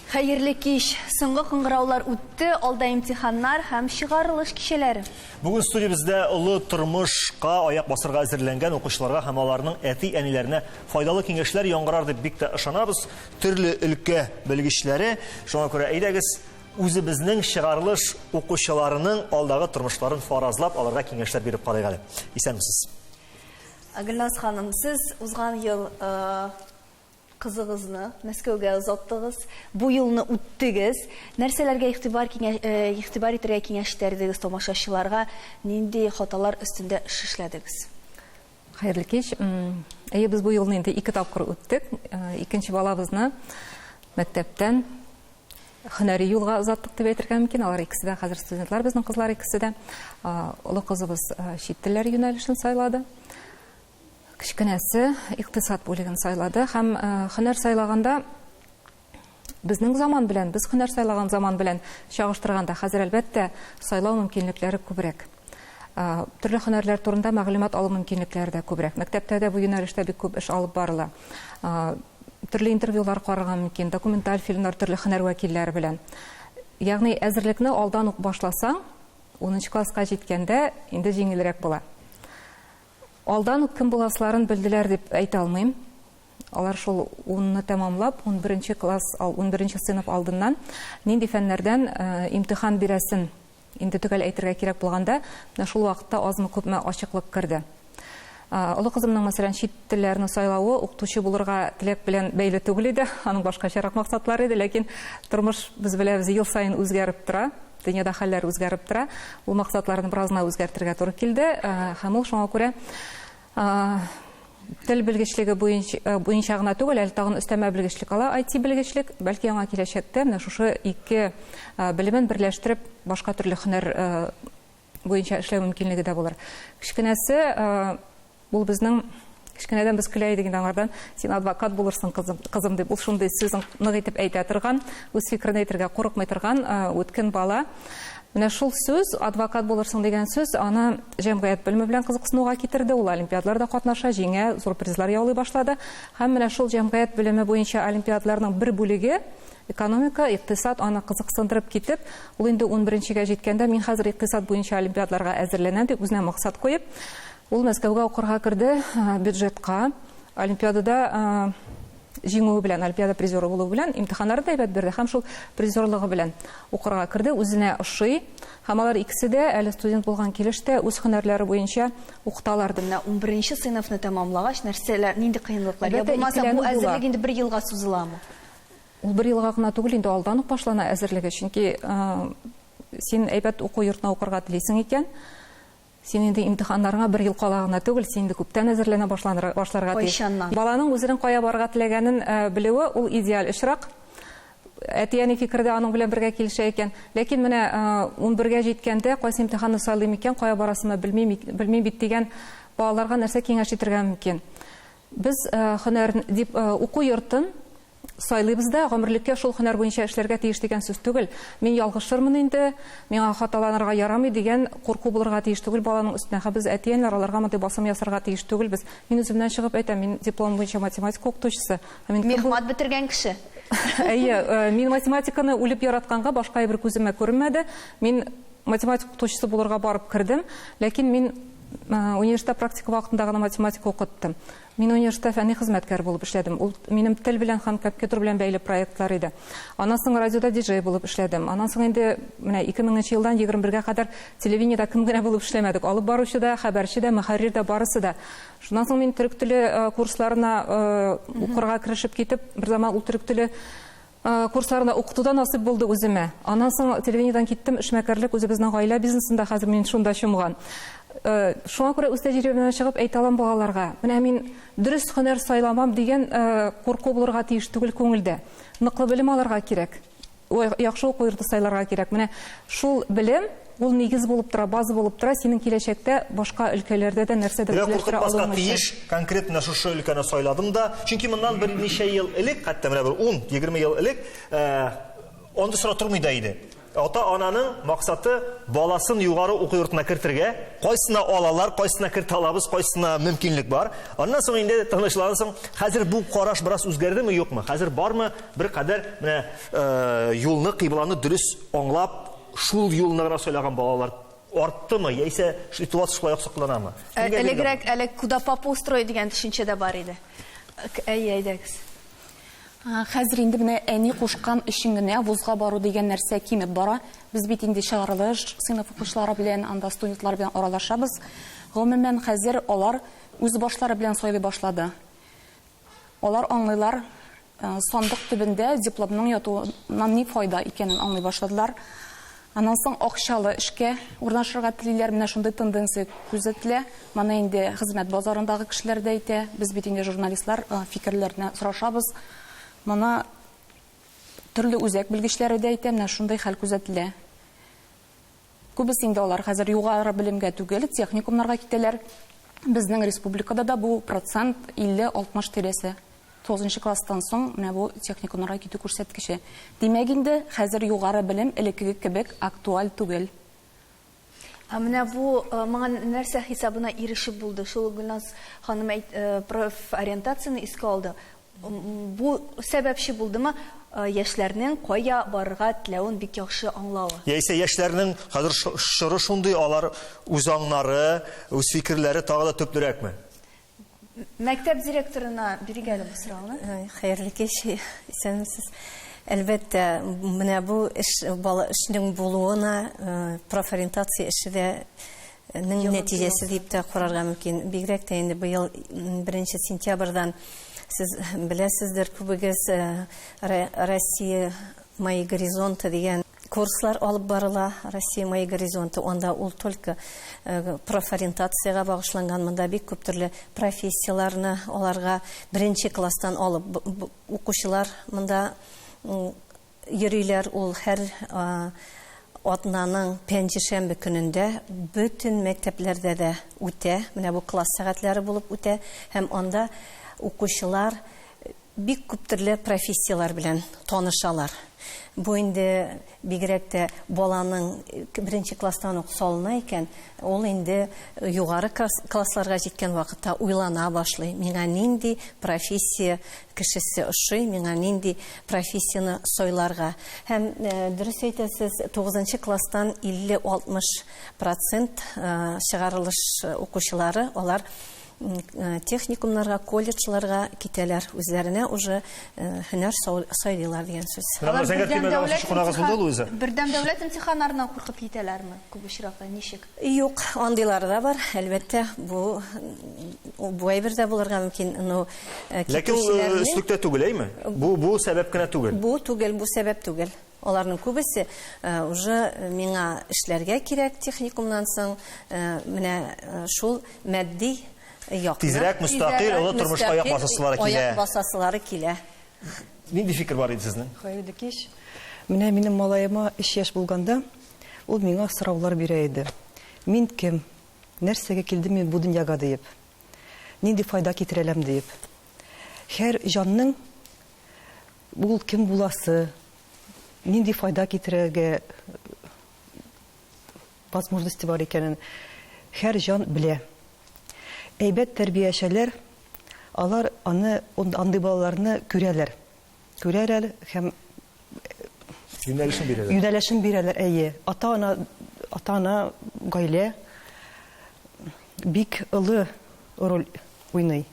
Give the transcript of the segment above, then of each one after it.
Хәерле кич! Соңгы кыңгыраулар үтте, алда имтиханнар һәм чыгарылыш кичәләре. Бүген студиябездә олы тормышка аяк басырга әзерләнгән укучыларга һәм аларның әти-әниләренә файдалы киңәшләр яңгырар дип бик тә ышанабыз. Төрле өлкә белгечләре. Шуңа күрә әйдәгез, үзебезнең чыгарылыш укучыларының алдагы тормышларын фаразлап, аларга киңәшләр биреп карыйк әле. Исәнмесез. Гөлназ ханым, сез узган ел Кызыгызны Мәскәүгә озаттыгыз, бу юлны үттегез. Нәрсәләргә игътибар киңә игътибар итәргә киңәш итәр идегез тамашачыларга, нинди хаталар өстендә эш эшләдегез? Хәерле кич. Әйе, без бу юлны инде ике тапкыр үттек. Икенче балабызны мәктәптән һөнәри юлга озаттык дип әйтергә мөмкин. Алар икесе дә хәзер студентлар, безнең кызлар икесе дә. Олы кызыбыз чит телләр юнәлешен сайлады. Кечкенәсе икътисад бүлеген сайлады һәм һөнәр сайлаганда безнең заман белән, без һөнәр сайлаган заман белән чагыштырганда хәзер әлбәттә сайлау мөмкинлекләре күбрәк. Төрле һөнәрләр турында мәгълүмат алу мөмкинлекләре дә күбрәк. Мәктәптә дә бу юнәлештә бик күп эш алып барыла. Төрле интервьюлар карарга мөмкин, документаль фильмнар төрле һөнәр вәкилләре белән. Ягъни әзерлекне алдан ук башласаң, унынчы класска җиткәндә инде җиңелрәк була. Алдан ук кем буласыларын белделәр дип әйтә алмыйм. Алар шул унны тәмамлап, унберенче класс, унберенче сыйныф алдыннан нинди фәннәрдән имтихан бирәсен инде төгәл әйтергә кирәк булганда, менә шул вакытта азмы-күпме ачыклык керде. Олы кызымның, мәсәлән, чит телләрне сайлавы укытучы булырга теләк белән бәйле түгел иде, аның башкачарак максатлары иде, ләкин тормыш, без беләбез, ел саен үзгәреп тора. Дөньяда хәлләр үзгәреп тора. Ул максатларны бераз гына үзгәртергә туры килде. Һәм ул шуңа күрә тел белгечлеге буенча, буенча гына түгел, әле тагын өстәмә белгечлек ала, IT белгечлек. Бәлки аңа киләчәктә менә шушы ике белемен берләштереп, башка төрле һөнәр буенча эшләү мөмкинлеге дә булыр. Кечкенәсе Ул безнең кечкенәдән без көлә идек инде аңардан, син адвокат булырсың, кызым, кызым дип. Ул шундый сүзен нык итеп әйтә торган, үз фикерен әйтергә курыкмый торган үткен бала. Менә шул сүз, адвокат булырсың дигән сүз, аны җәмгыять белеме белән кызыксынуга китерде. Ул олимпиадаларда катнаша, җиңә, зур призлар яулый башлады. Һәм менә шул җәмгыять белеме буенча олимпиадаларның бер бүлеге экономика, икътисад аны кызыксындырып китеп, ул инде унберенчегә җиткәндә, мин хәзер икътисад буенча олимпиадаларга әзерләнәм дип үзенә максат куеп, Ул Мәскәүгә укырга керде, бюджетка. Олимпиадада җиңүе белән, олимпиада призеры булуы белән, имтиханнарын да әйбәт бирде һәм шул призерлыгы белән укырга керде. Үзенә ошый. Һәм алар икесе дә әле студент булган килеш тә үз һөнәрләре буенча укыталар. Менә унберенче сыйныфны тәмамлагач, нәрсәләр, нинди кыенлыклар? Я булмаса, бу әзерлек инде бер елга сузыламы? Ул бер елга гына түгел, инде алдан ук башлана әзерлеге. Чөнки син әйбәт уку йортына укырга телисең икән, Син инде имтиханнарыңа бер ел кала гына түгел, син инде күптән әзерләнә башланырга, башларга тиеш. Кайчаннан? Баланың үзенең кая барырга теләгәнен белүе, ул идеаль очрак. Әти-әни фикере дә аның белән бергә килешә икән. Ләкин менә унбергә җиткәндә, кайсы имтиханны сайлыйм икән, кая барасымны белмим, белмим бит дигән балаларга нәрсә киңәш итергә мөмкин? Без һөнәр дип уку йортын Сайлыйбыз да, гомерлеккә шул һөнәр буенча эшләргә тиеш дигән сүз түгел. Мин ялгышырмын инде, миңа хаталанырга ярамый дигән курку булырга тиеш түгел баланың өстенә. Һәм без, әти-әниләр, аларга мондый басым ясарга тиеш түгелбез. Мин үземнән чыгып әйтәм, мин диплом буенча математика укытучысы. Һәм мин кем бул. Мехмат бетергән кеше. Әйе, мин математиканы үлеп яратканга башка әйбер күземә күренмәде. Мин математика укытучысы булырга барып кердем, ләкин мин университетта практика вакытында гына математика укыттым. Мин университетта фәнни хезмәткәр булып эшләдем. Ул минем тел белән һәм компьютер белән бәйле проектлар иде. Аннан соң радиода диджей булып эшләдем. Аннан соң инде менә 2000 нче елдан 21 гә кадәр телевидениедә кем генә булып эшләмәдек. Алып баручы да, хәбәрче дә, мөхәррир дә, барысы да. Шуннан соң мин төрек теле курсларына укырга керешеп китеп, берзаман ул төрек теле Курсларында укыту да насыйп булды үземә. Аннан соң телевидениедән киттем, эшмәкәрлек, үзебезнең гаилә бизнесында хәзер мин шунда чумган. Шуңа күрә үз тәҗрибәмнән чыгып әйтә алам балаларга, менә мин дөрес һөнәр сайламам дигән курку булырга тиеш түгел күңелдә. Ныклы белем алырга кирәк. Яхшы уку йорты сайларга кирәк. Менә шул белем, ул нигез булып тора, база булып тора, синең киләчәктә башка өлкәләрдә дә нәрсәдер Йөрәк үзләштерә куркытмаска алуың өчен. тиеш, конкрет менә шушы өлкәне сайладым да. Чөнки моннан берничә ел элек, хәтта менә бер 10-20 ел элек, андый сорау тормый да иде. Ата-ананың максаты баласын югары уку йортына кертергә, кайсына алалар, кайсына кертә алабыз, кайсына мөмкинлек бар. Аннан соң инде тынычлансың. Хәзер бу караш бераз үзгәрдеме, юкмы? Хәзер бармы беркадәр менә юлны, кыйбланы дөрес аңлап, шул юлны гына сайлаган балалар арттымы, яисә ситуация шулай ук сакланамы? Элегрәк әле куда папа устрой дигән төшенчә дә бар иде. Әйе, әйдәгез. Хәзер инде менә әни кушкан өчен генә вузга бару дигән нәрсә кимеп бара. Без бит инде чыгарылыш сыйныф укучылары белән, анда студентлар белән аралашабыз. Гомумән, хәзер алар үз башлары белән сайлый башлады. Алар аңлыйлар, сандык төбендә дипломның ятуыннан ни файда икәнен аңлый башладылар. Аннан соң акчалы эшкә урнашырга телиләр. Менә шундый тенденция күзәтелә. Моны инде хезмәт базарындагы кешеләр дә әйтә. Без бит инде журналистлар фикерләренә сорашабыз. Моны төрле үзәк белгечләре дә әйтә. Менә шундый хәл күзәтелә. Күбесе инде алар хәзер югары белемгә түгел, техникумнарга китәләр. Безнең республикада да бу процент 50-60 тирәсе. 9 класстан соң менә бу техникумнарга китү күрсәткече. Димәк инде, хәзер югары белем элеккеге кебек актуаль түгел. Ә менә бу моңа нәрсә хисабына ирешеп булды? Шул Гөлназ ханым әйт, профориентацияне искә алды. Бу сәбәпче булдымы яшьләрнең кая барырга теләвен бик яхшы аңлавы? Яисә яшьләрнең хәзер чоры шундый, алар үз аңнары, үз фикерләре тагы да төплерәкме? Мәктәп директорына бирик әле бу сорауны. Хәерле кич, исәнмесез. Әлбәттә, менә бу эш, бала эшнең булуына профориентация эше дә нең нәтиҗәсе дип тә карарга мөмкин. Бигрәк тә инде быел 1 сентябрьдан сез беләсездер, күбегез Россия мои горизонты дигән курслар алып барыла. Россия мои горизонты, анда ул только профориентациягә багышланган. Монда бик күп төрле профессияләрне аларга беренче класстан алып укучылар монда йөриләр. Ул һәр атнаның пәнҗешәмбе көнендә бөтен мәктәпләрдә дә үтә. Менә бу класс сәгатьләре булып үтә һәм анда укучылар бик күп төрле профессияләр белән танышалар. Бу инде бигрәк тә баланың беренче класстан ук салына икән, ул инде югары классларга җиткән вакытта уйлана башлый. Миңа нинди профессия кешесе ошый, миңа нинди профессияне сайларга. Һәм дөрес әйтәсез, 9 класстан 50-60% чыгарылыш укучылары алар техникумнарга, колледжларга китәләр, үзләренә уже һөнәр сайлыйлар дигән сүз. Бердәм дәүләт имтиханнарыннан куркып китәләрме күп очракта, ничек? Юк, андыйлары да бар, әлбәттә, бу бу әйбер дә булырга мөмкин, но ләкин ул өслектә түгел, әйме? Бу сәбәп кенә түгел. Бу түгел, бу сәбәп түгел. Аларның күбесе уже миңа эшләргә кирәк техникумнан соң, менә шул матди якны. Тизрәк мөстәкыйль олы тормышка аяк басасылары килә. Аяк басасылары килә. Нинди фикер бар иде сезнең? Хәерле кич. Менә минем малаема 3 яшь булганда, ул миңа сораулар бирә иде. Мин кем? Нәрсәгә килдем мин бу дөньяга диеп? Нинди файда китерәләм диеп? Һәр җанның ул кем буласы, нинди файда китерергә возможности бар икәнен һәр җан белә. Әйбәт тәрбиячеләр, алар аны, андый балаларны күрәләр. Күрәләр һәм юнәлешен бирәләр. Юнәлешен бирәләр, әйе. Ата-ана, ата-ана, гаилә бик олы роль уйный.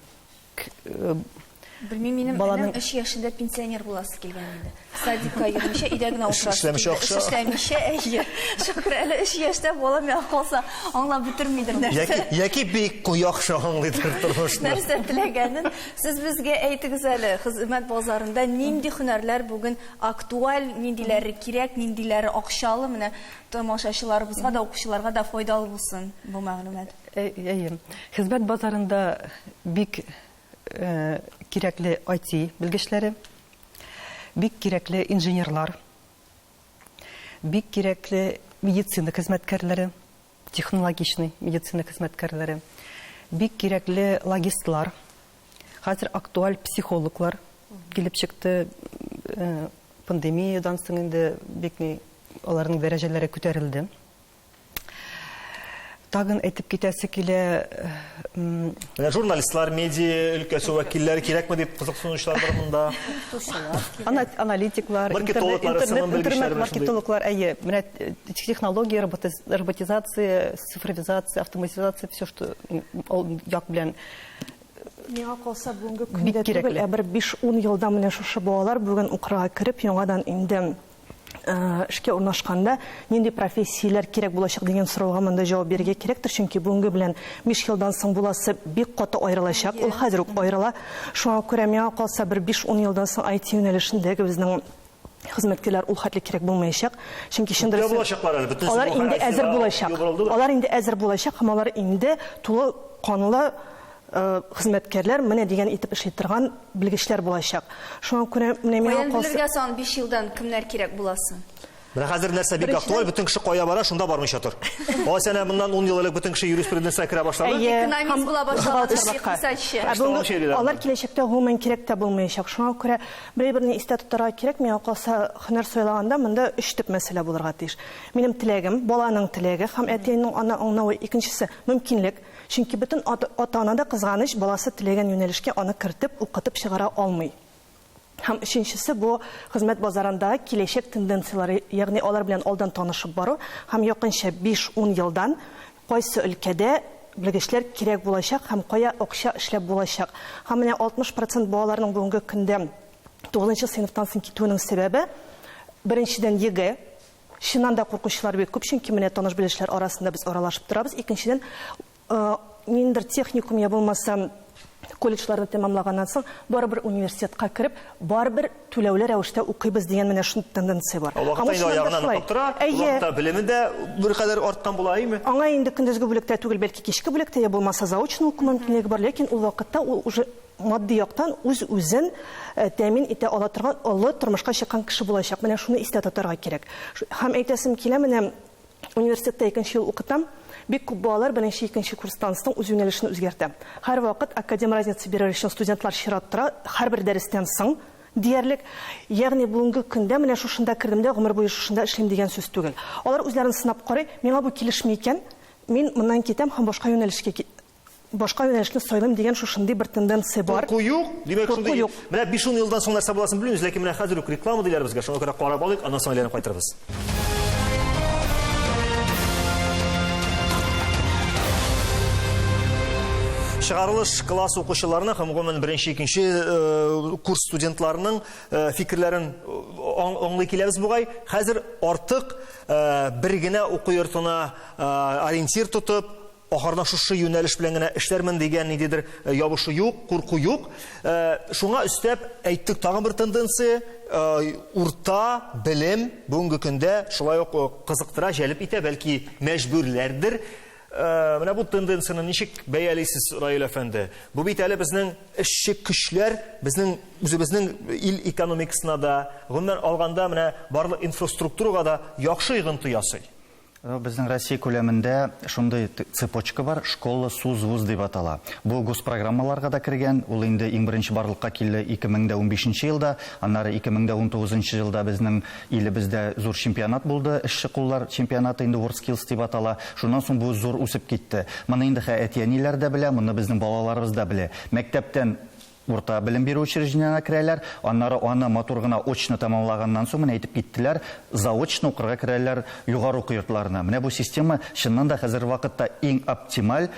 Белмим, минем энем 3 яшендә пенсионер буласы килгән иде. Садикка йөрмичә, өйдә генә утырасы килде. Эш эшләмичә, әйе. Шөкер, әле 3 яшьтә бала миңа калса, аңлап бетермидер нәрсә. Яки бик яхшы аңлыйдыр тормышны. Нәрсә теләгәнен. Сез безгә әйтегез әле, хезмәт базарында нинди һөнәрләр бүген актуаль, ниндиләре кирәк, ниндиләре акчалы, менә тамашачыларыбызга да, укучыларга да файдалы булсын бу мәгълүмат. Әйе. Хезмәт базарында бик кирәкле IT белгечләре, бик кирәкле инженерлар, бик кирәкле медицина хезмәткәрләре, технологичный медицина хезмәткәрләре, бик кирәкле логистлар, хәзер актуаль психологлар килеп чыкты, пандемиядан соң инде бик ни. аларның дәрәҗәләре күтәрелде. Тагын әйтеп китәсе килә. Менә журналистлар, медиа өлкәсе вәкилләре кирәкме дип кызыксынучылар бар монда. Аналитиклар, интернет маркетологлар, әйе, менә технология, роботизация, цифровизация, автоматизация, все, что ул як белән. Миңа калса, бүгенге көндә түгел, ә бер 5-10 елда менә шушы балалар бүген укырга кереп, яңадан инде эшкә урнашканда нинди профессияләр кирәк булачак дигән сорауга монда җавап бирергә кирәктер, чөнки бүгенге белән 5 елдан соң буласы бик каты аерылачак, ул хәзер үк аерыла. Шуңа күрә миңа калса, бер 5-10 елдан соң IT юнәлешендәге безнең хезмәткәрләр ул хәтле кирәк булмаячак, чөнки чын дөресе булачаклар әле, бөтенесе алар инде әзер булачак. Алар инде әзер булачак һәм алар инде тулы канлы хезмәткәрләр, менә дигән итеп эшли торган белгечләр булачак. Шуңа күрә менә миңа калса... Каян белергә соң 5 елдан кемнәр кирәк буласын? Менә хәзер нәрсә бик актуаль, бөтен кеше кая бара, шунда бармыйча тор. Алайса әнә моннан 10 ел элек бөтен кеше юриспруденциягә керә башлады. Экономист була башлады, икътисадчы. Алар киләчәктә гомумән кирәк тә булмаячак. Шуңа күрә бер-берне истә тотарга кирәк. Миңа калса, һөнәр сайлаганда монда өч төп мәсьәлә булырга тиеш. Минем теләгем, баланың теләге һәм әти-әнинең аны аңлавы, икенчесе мөмкинлек. Чөнки бөтен ата-ана да кызганыч, баласы теләгән юнәлешкә аны кертеп, укытып чыгара алмый. Һәм өченчесе бу хезмәт базарындагы киләчәк тенденцияләре, ягъни алар белән алдан танышып бару һәм якынча 5-10 елдан кайсы өлкәдә белгечләр кирәк булачак һәм кая акча эшләп булачак. Һәм менә 60 процент балаларның бүгенге көндә 9 сыйныфтан соң китүенең сәбәбе беренчедән ЕГЭ. Чыннан да куркучылар бик күп, чөнки менә таныш белешләр арасында без аралашып торабыз. Икенчедән, ниндидер техникум я булмаса колледжларны тәмамлаганнан соң барыбер университетка кереп, барыбер түләүле рәвештә укыйбыз дигән менә шундый тенденция бар. Ул вакытта инде аягына ныклап тора, ул вакытта белеме дә беркадәр арткан була, әйеме? Аңа инде көндезге бүлектә түгел, бәлки кичке бүлектә я булмаса заочно уку мөмкинлеге бар, ләкин ул вакытта ул уже матди яктан үз-үзен тәэмин итә ала торган олы тормышка чыккан кеше булачак. Менә шуны истә тотарга кирәк. Һәм әйтәсем килә, менә университетта икенче ел укытам. Бик күп балалар беренче, икенче курстан соң үз юнәлешен үзгәртә. Һәрвакыт академ разница бирер өчен студентлар чират тора, һәрбер дәрестән соң диярлек. Ягъни бүгенге көндә менә шушында кердем дә гомер буе шушында эшлим дигән сүз түгел. Алар үзләрен сынап карый, миңа бу килешми икән, мин моннан китәм һәм башка юнәлешкә башка юнәлешне сайлыйм дигән шушындый бер тенденция бар. Курку юк, димәк шундый. Менә 5-10 елдан соң нәрсә буласын белмибез, ләкин менә хәзер үк реклама диләр безгә, шуңа күрә карап алыйк, аннан соң әйләнеп кайтырбыз. Чыгарылыш класс укучыларының һәм гомумән беренче, икенче курс студентларының фикерләрен аңлый киләбез бугай. Хәзер артык бер генә уку йортына ориентир тотып, ахырдан шушы юнәлеш белән генә эшләрмен дигән ниндидер ябышу юк, курку юк. Шуңа өстәп әйттек тагын бер тенденция, урта белем бүгенге көндә шулай ук кызыктыра, җәлеп итә, бәлки мәҗбүрләрдер. Менә бу тенденцияне ничек бәялисез, Раил әфәнде? Бу бит әле безнең эшче көчләр, безнең үзебезнең ил экономикасына да, гомумән алганда менә барлык инфраструктурага да яхшы йогынты ясый. Безнең Россия күләмендә шундый цепочка бар, школа СУЗ ВУЗ дип атала. Бу госпрограммаларга да кергән, ул инде иң беренче барлыкка килде 2015 елда, аннары 2019 елда безнең илебездә зур чемпионат булды, эшче куллар чемпионаты инде WorldSkills дип атала. Шуннан соң бу зур үсеп китте. Моны инде әти-әниләр дә белә, моны безнең балаларыбыз да белә. Мәктәптән урта белем бирү учреждениесенә керәләр, аннары аны матур гына очно тәмамлаганнан соң менә әйтеп киттеләр, заочно укырга керәләр югары уку йортларына. Менә бу система чыннан да хәзерге вакытта иң оптималь,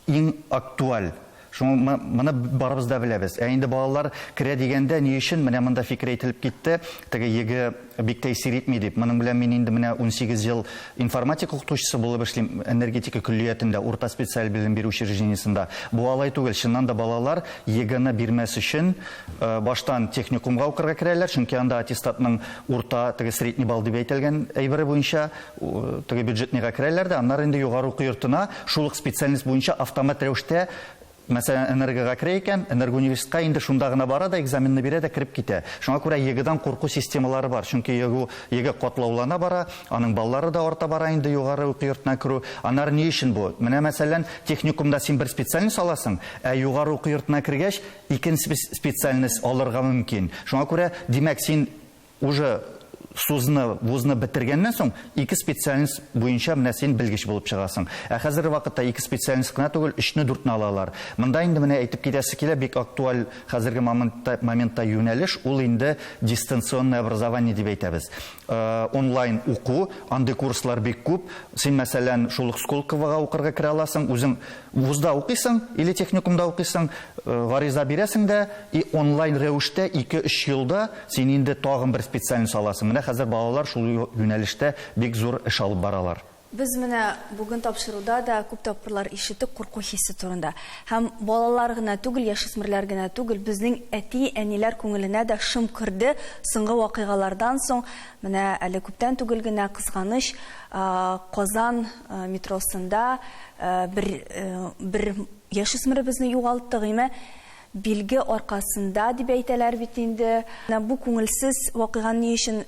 иң актуаль. Шуңа моны барыбыз да беләбез. Ә инде балалар керә дигәндә ни өчен менә монда фикер әйтелеп китте, теге ЕГЭ бик тәэсир итми дип. Моның белән мин инде менә 18 ел информатика укытучысы булып эшлим, энергетика көллиятендә, урта специаль белем бирү учреждениесендә. Бу алай түгел, чыннан да балалар ЕГЭны бирмәс өчен баштан техникумга укырга керәләр, чөнки анда аттестатның урта, теге средний балл дип әйтелгән әйбере буенча теге бюджетныйга керәләр дә, аннары инде югары уку йортына шул ук специальность буенча автомат рәвештә, мәсәлән, энергога керә икән, энергоуниверситетка инде шунда гына бара да, экзаменны бирә дә кереп китә. Шуңа күрә ЕГЭдан курку системалары бар, чөнки ЕГЭ катлаулана бара, аның баллары да арта бара инде югары уку йортына керү. Аннары ни өчен бу? Менә мәсәлән, техникумда син бер специальность аласың, ә югары уку йортына кергәч, икенче специальность алырга мөмкин. Шуңа күрә, димәк, син уже СУЗны, вузны бетергәннән соң, ике специальность буенча менә син белгеч булып чыгасың. Ә хәзерге вакытта ике специальность кына түгел, өчне, дүртне алалар. Монда инде менә әйтеп китәсе килә, бик актуаль хәзерге моментта, моментта юнәлеш, ул инде дистанционное образование дип әйтәбез. Онлайн уку, андый курслар бик күп. Син, мәсәлән, шул ук Сколковога укырга керә аласың, үзең вузда укыйсың или техникумда укыйсың, гариза бирәсең дә, и онлайн рәвештә ике-өч елда син инде тагын бер специальность аласың. Менә хәзер балалар шул юнәлештә бик зур эш алып баралар. Без менә бүген тапшыруда да күп тапкырлар ишеттек курку хисе турында. Һәм балалар гына түгел, яшүсмерләр генә түгел, безнең әти-әниләр күңеленә дә шом керде соңгы вакыйгалардан соң. Менә әле күптән түгел генә, кызганыч, Казан метросында бер бер яшүсмеребезне югалттык, име? Билге аркасында дип әйтәләр бит инде. Менә бу күңелсез вакыйганы ни өчен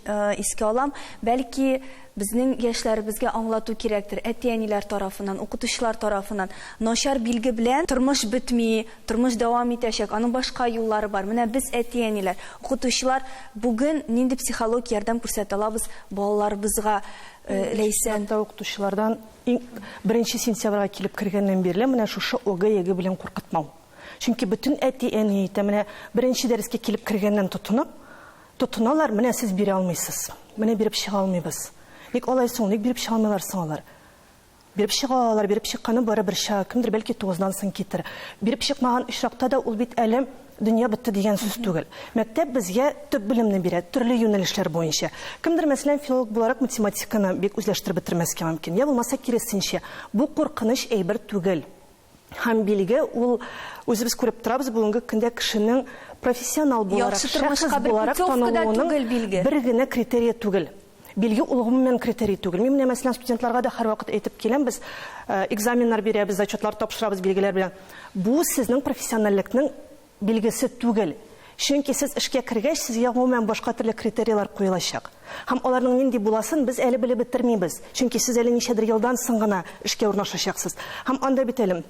искә алам? Бәлки, безнең яшьләребезгә аңлату кирәктер, әти-әниләр тарафыннан, укытучылар тарафыннан. Начар билге белән тормыш бетми, тормыш дәвам итәчәк, аның башка юллары бар. Менә без, әти-әниләр, укытучылар бүген нинди психологик ярдәм күрсәтә алабыз балаларыбызга, Ләйсән? Чынлап та укытучылардан иң беренче сентябрьгә килеп кергәннән бирле менә шушы ОГЭ-ЕГЭ белән куркытмау. Чөнки бөтен әти-әни әйтә, менә беренче дәрескә килеп кергәннән тотынып, тотыналар, менә сез бирә алмыйсыз, менә биреп чыга алмыйбыз. Ник алай соң, ник биреп чыга алмыйлар соң алар? Биреп чыга алалар, биреп чыкканы барыбер чыга, кемдер бәлки тугыздан соң китер. Биреп чыкмаган очракта да ул бит әле дөнья бетте дигән сүз түгел. Мәктәп безгә төп белемне бирә, төрле юнәлешләр буенча. Кемдер, мәсәлән, филолог буларак математиканы бик үзләштереп бетермәскә мөмкин, я булмаса киресенчә. Бу куркыныч әйбер түгел. Һәм билге ул, үзебез күреп торабыз, бүгенге көндә кешенең профессионал буларак, Яхшы тормышка шәхес бер буларак путевка да танылуының түгел билге. бер генә критерие түгел. Билге ул гомумән критерий түгел. Мин менә, мәсәлән, студентларга да һәрвакыт әйтеп киләм, без экзаменнар бирәбез, зачетлар тапшырабыз билгеләр белән. Бу сезнең профессиональлекнең билгесе түгел. Чөнки сез эшкә кергәч, сезгә гомумән башка төрле критерийлар куелачак. Һәм аларның нинди буласын без әле белеп бетермибез. Чөнки сез әле ничәдер елдан соң гына эшкә урнашачаксыз. Һәм анда бит әле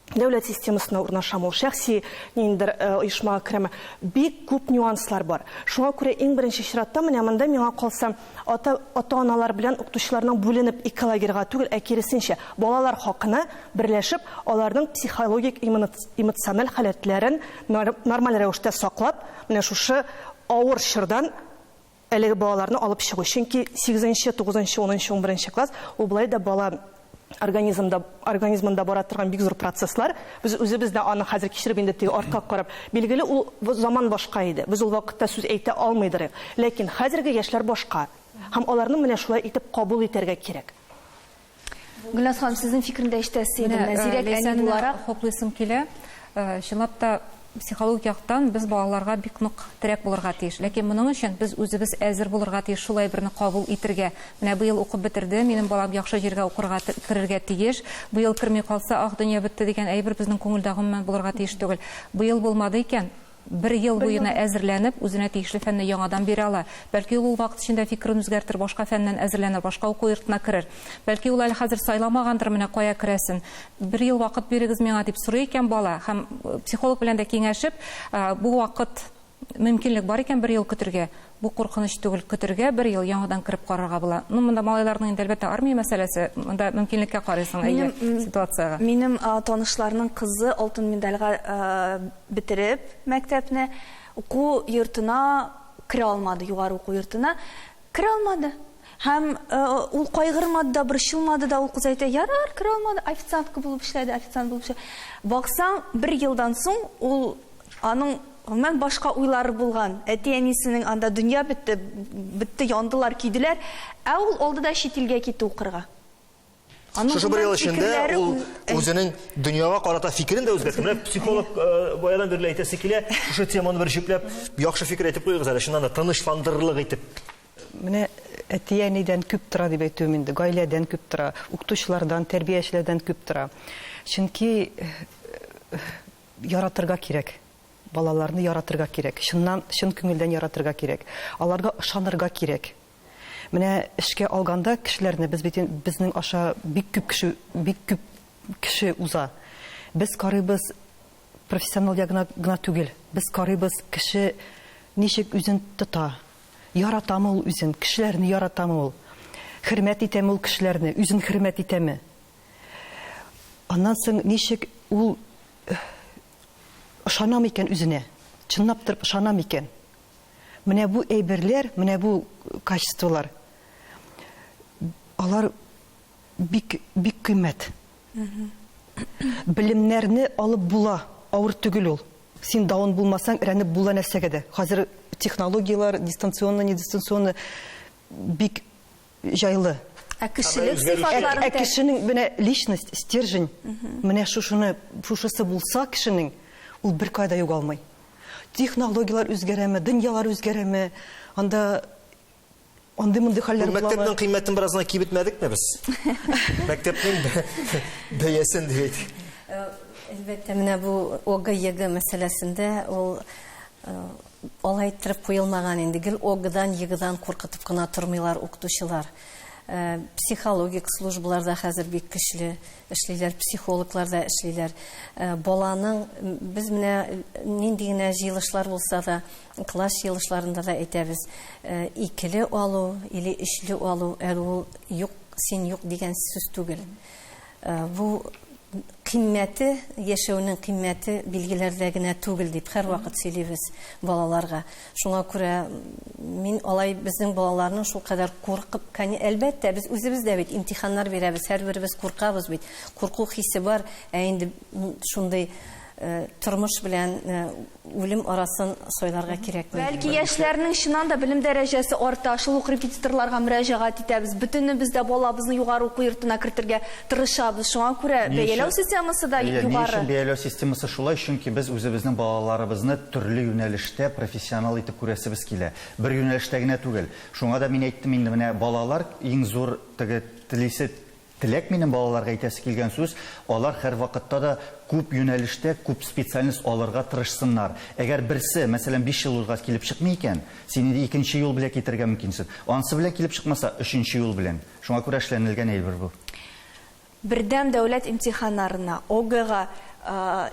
дәүләт системасына урнашамы ул, шәхси ниндидер оешмага керәме, бик күп нюанслар бар. Шуңа күрә иң беренче чиратта менә монда миңа калса, ата, ата-аналар белән укытучыларның бүленеп ике лагерьга түгел, ә киресенчә, балалар хакына берләшеп, аларның психологик, эмоциональ халәтләрен нормаль рәвештә саклап, менә шушы авыр чордан әлеге балаларны алып чыгу. Чөнки сигезенче, тугызынчы, унынчы, унберенче класс, ул болай да бала организмда, организмында бара торган бик зур процесслар. Без үзебез дә аны хәзер кичереп инде теге артка карап. Билгеле, ул заман башка иде. Без ул вакытта сүз әйтә алмыйдыр. Ләкин хәзерге яшьләр башка. Һәм аларны менә шулай итеп кабул итәргә кирәк. Гөлназ ханым, сезнең фикерне дә ишетәсе идем. Менә зирәк әни буларак. Хуплыйсым килә. Чынлап та, психологик яктан без балаларга бик нык терәк булырга тиеш. Ләкин моның өчен без үзебез әзер булырга тиеш шул әйберне кабул итергә. Менә быел укып бетерде, минем балам яхшы җиргә укырга керергә тиеш. Быел керми калса, ах, дөнья бетте дигән әйбер безнең күңелдә гомумән булырга тиеш түгел. Быел булмады икән, Бер ел буена әзерләнеп, үзенә тиешле фәнне яңадан бирә ала. Бәлки ул ул вакыт эчендә фикерен үзгәртер, башка фәннән әзерләнер, башка уку йортына керер. Бәлки ул әле хәзер сайламагандыр менә кая керәсен. Бер ел вакыт бирегез миңа, дип сорый икән бала һәм психолог белән дә киңәшеп, бу вакыт мөмкинлек бар икән бер ел көтергә, бу куркыныч түгел, көтергә бер ел, яңадан кереп карарга була. Ну, монда малайларның инде, әлбәттә, армия мәсьәләсе, монда мөмкинлеккә карыйсың, әйе, ситуациягә. Минем танышларның кызы алтын медальгә Бетереп мәктәпне, уку йортына керә алмады, югары уку йортына керә алмады. Һәм ул кайгырмады да, борчылмады да, ул кыз әйтә, ярар, керә алмады, официантка булып эшләде, официант булып эшләде. Баксаң, бер елдан соң ул аның гомумән башка уйлары булган. Әти-әнисенең анда дөнья бетте, бетте, яндылар, көйделәр. Ә ул алды да чит илгә китте укырга. Аның Шушы бер ел эчендә ул үзенең дөньяга карата фикерен дә үзгәртте. Менә психолог э, баядан бирле әйтәсе килә, шушы теманы бер җөпләп, яхшы фикер әйтеп куегыз әле, чыннан да тынычландырырлык итеп. Менә әти-әнидән күп тора дип әйтүем инде, гаиләдән күп тора, укытучылардан, тәрбиячеләрдән күп тора. Чөнки э, яратырга кирәк. Балаларны яратырга кирәк. Чыннан, чын күңелдән яратырга кирәк. Аларга ышанырга кирәк. Менә эшкә алганда кешеләрне без бит безнең аша бик күп кеше бик күп кеше уза. Без карыйбыз профессионал ягына гына түгел. Без карыйбыз кеше ничек үзен тота. Яратамы ул үзен, кешеләрне яратамы ул? Хөрмәт итәме ул кешеләрне, үзен хөрмәт итәме? Аннан соң ничек ул ышанамы икән үзенә? Чынлап торып ышанамы икән? Менә бу әйберләр, менә бу качестволар, алар бик, бик кыйммәт. Белемнәрне алып була, авыр түгел ул. Син даун булмасаң, өйрәнеп була нәрсәгә дә. Хәзер технологияләр, дистанционно, не дистанционно бик җайлы. Ә кешелек сыйфатларын Ә кешенең менә личность, стержень, менә шушыны, шушысы булса кешенең, ул беркая да югалмый. Технологияләр үзгәрәме, дөньялар үзгәрәме, анда андый-мондый хәлләр буламы? Мәктәпнең кыйммәтен бераз гына киметмәдекме без? Мәктәпнең бәясен дип әйтик. Әлбәттә, менә бу ОГЭ, ЕГЭ мәсьәләсендә ул алай иттереп куелмаган инде. Гел ОГЭдан, ЕГЭдан куркытып кына тормыйлар укытучылар. Психологик службалар да хәзер бик көчле эшлиләр, психологлар да эшлиләр. Баланың, без менә нинди генә җыелышлар булса да, класс җыелышларында да әйтәбез, икеле алу или өчле алу, әле ул юк, син юк дигән сүз түгел. Бу кыйммәте, яшәүнең кыйммәте билгеләрдә генә түгел дип һәрвакыт сөйлибез балаларга. Шуңа күрә мин алай безнең балаларның шулкадәр куркып, әлбәттә, без үзебез дә бит имтиханнар бирәбез, һәрберебез куркабыз бит. Курку хисе бар, ә инде шундый тормыш белән үлем арасын сайларга кирәкми. Бәлки яшьләрнең чыннан да белем дәрәҗәсе арта, шул ук репетиторларга мөрәҗәгать итәбез, бөтенебез дә балабызны югары уку йортына кертергә тырышабыз, шуңа күрә бәяләү системасы да югары. Ни өчен бәяләү системасы шулай? Чөнки без үзебезнең балаларыбызны төрле юнәлештә профессионал итеп күрәсебез килә. Бер юнәлештә генә түгел. Шуңа да мин әйттем инде, менә балалар иң зур теге телисе Теләк минем балаларга әйтәсе килгән сүз, алар һәрвакытта да күп юнәлештә, күп специальность алырга тырышсыннар. Әгәр берсе, мәсәлән, биш ел узгач килеп чыкмый икән, син инде икенче юл белән китерергә мөмкинсең. Анысы белән килеп чыкмаса, өченче юл белән. Шуңа күрә эшләнелгән әйбер бу. Бердәм дәүләт имтиханнарына, ОГЭга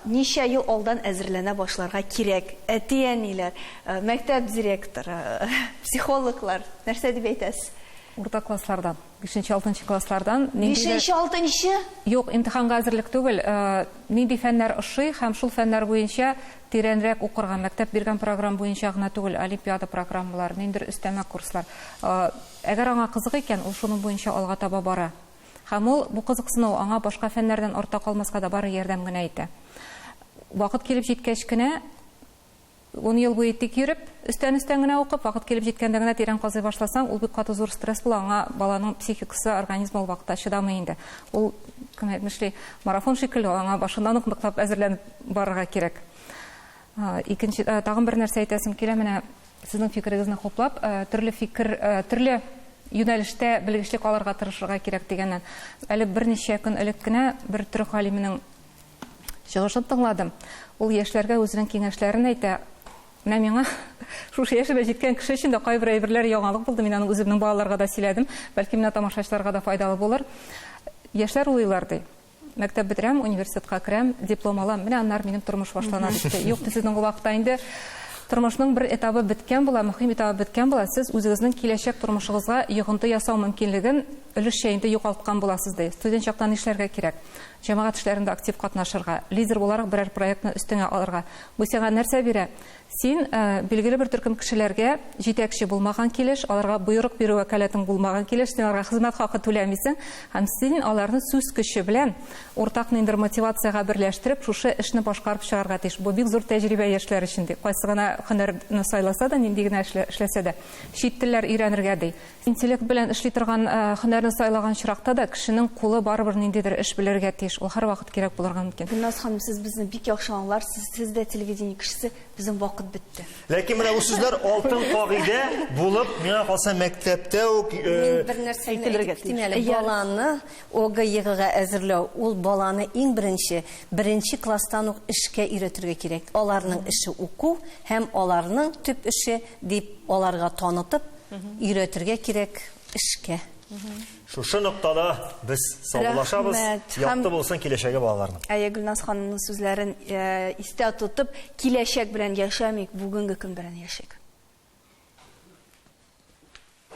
ничә ел алдан әзерләнә башларга кирәк? Әти-әниләр, мәктәп директоры, психологлар нәрсә дип әйтәсез? Урта класслардан. Бишенче, алтынчы класслардан ниндидер... Бишенче, алтынчы? Юк, имтиханга әзерлек түгел. Нинди фәннәр ошый һәм шул фәннәр буенча тирәнрәк укырга, мәктәп биргән программа буенча гына түгел, олимпиада программалары, ниндидер өстәмә курслар. Әгәр аңа кызык икән, ул шуның буенча алга таба бара. Һәм ул, бу кызыксыну аңа башка фәннәрдән артта калмаска да бары ярдәм генә итә. Вакыт килеп җиткәч кенә, Ун ел буе тик йөреп, өстән-өстән генә укып, вакыт килеп җиткәндә генә тирән казый башласаң, ул бик каты зур стресс була, аңа баланың психикасы, организмы ул вакытта чыдамый инде. Ул, кем әйтмешли, марафон шикелле, аңа башыннан ук ныклап әзерләнеп барырга кирәк. Икенче, тагын бер нәрсә әйтәсем килә, менә сезнең фикерегезне хуплап, төрле фикер, төрле юнәлештә белгечлек алырга тырышырга кирәк дигәннән. Әле берничә көн элек кенә бер төрек галименең Чыгышын тыңладым. Ул яшьләргә үзенең киңәшләрен әйтә. Менә миңа шушы яшемә җиткән кеше өчен дә кайбер әйберләр яңалык булды. Мин аны үземнең балаларга да сөйләдем. Бәлки менә тамашачыларга да файдалы булыр. Яшьләр уйлыйлар ди. Мәктәп бетерәм, университетка керәм, диплом алам. Менә аннары минем тормыш башлана дип. Юк, сезнең ул вакытта инде тормышның бер этабы беткән була, мөһим этабы беткән була. Сез үзегезнең киләчәк тормышыгызга йогынты ясау мөмкинлеген өлешчә инде югалткан буласыз ди. Студент чакта нишләргә кирәк? Җәмәгать эшләрендә актив катнашырга, лидер буларак берәр проектны өстеңә алырга. Бу сиңа нәрсә бирә? Син, билгеле бер төркем кешеләргә җитәкче булмаган килеш, аларга боерык бирү вәкаләтең булмаган килеш, син аларга хезмәт хакы түләмисең һәм син аларны сүз көче белән уртак ниндидер мотивациягә берләштереп, шушы эшне башкарып чыгарга тиеш. Бу бик зур тәҗрибә яшьләр өчен, ди. Кайсы гына һөнәрне сайласа да, нинди генә эшләсә дә. Чит телләр өйрәнергә, ди. Интеллект белән эшли торган һөнәрне сайлаган очракта да кешенең кулы барыбер ниндидер эш белергә тиеш. Ул һәрвакыт кирәк булырга мөмкин. Гөлназ ханым, сез безне бик яхшы аңларсыз, сез дә телевидение кешесе, безнең вакыт бетте. Ләкин менә бу сүзләр алтын кагыйдә булып, миңа калса, мәктәптә үк Мин бер нәрсәне әйтеп китим әле. Баланы ОГЭ-ЕГЭга әзерләү, ул баланы иң беренче, беренче класстан ук эшкә өйрәтергә кирәк. Аларның эше уку һәм аларның төп эше дип аларга танытып, Өйрәтергә кирәк эшкә. Шушы ноктада без саубуллашабыз. Рәхмәт. Якты булсын киләчәге балаларның. Әйе, Гөлназ ханымның сүзләрен истә тотып, киләчәк белән яшәмик, бүгенге көн белән яшик.